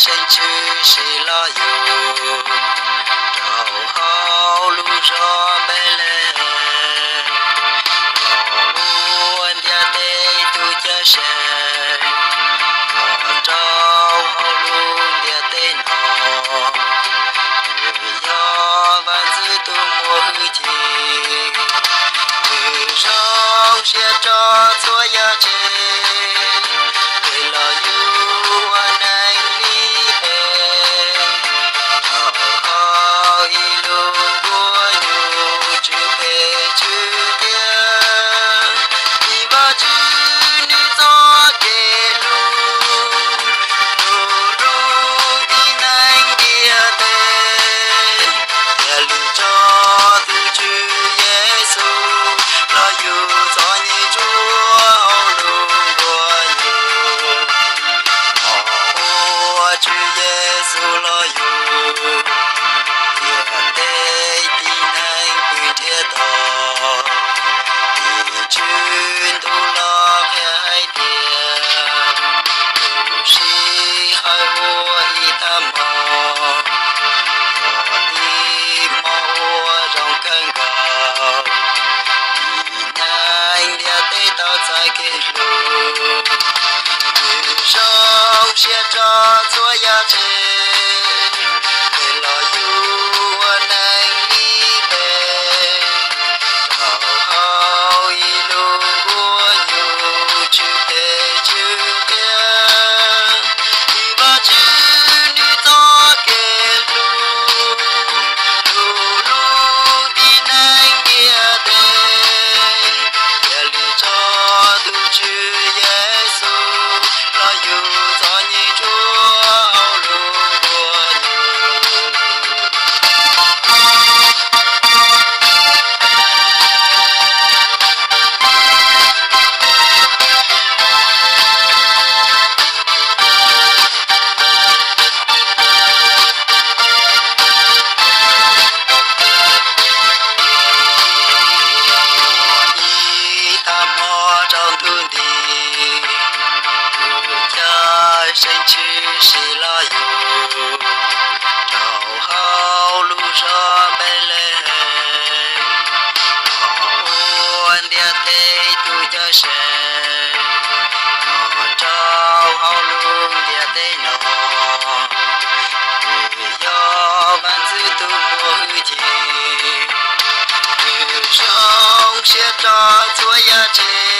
Tshwm sim los yug rau hauv lub zos Npelehees, los ua ntiaj teb tus cawm seej, los rau hauv lub ntiaj teb no, nws yog Vaj Ntxwv tus muaj hwj chim. Nws zoo siab rau txhua yam tsev, es los yug ua neeg li peb, rau hauv ib lub nkuaj nyuj tsw phem tsw tiag. Ib Vajtswv nws txoj kev hlub, hlub hlub tib neeg ntiaj teb, thiaj li tso tus Tswv Yexus los yug txom nyem tsuab hauv lub nkuaj nyuj. Los ua Tswv Yexus los yug ntiaj teb tib neeg pw ntiaj teb, ib Tswv ntuj los qhia hais tias, tus sij hawm ua ib tag hmo, ib hmo ua zoo kawg nkaus. Tib neeg ntiaj teb tau txais kev hlub, nws zoo siab rau txhua yam tsev, es los yug ua neeg li peb, rau hauv ib lub nkuaj nyuj tsw phem tsw tiag. Ib Vajtswv nws txoj kev hlub, hlub hlub tib neeg ntiaj teb, thiaj li tso tus Tswv Yexus los yug txom nyem tsuab hauv lub nkuaj nyuj. Ib tag hmo rau ntuj nti, tus cawm seej tshwm sim los yug rau hauv lub zos Npelehees, los ua ntiaj teb tus cawm seej, los rau hauv lub ntiaj teb no. Nws yog Vaj Ntxwv tus muaj hwj chim, nws zoo siab rau txhua yam tsev,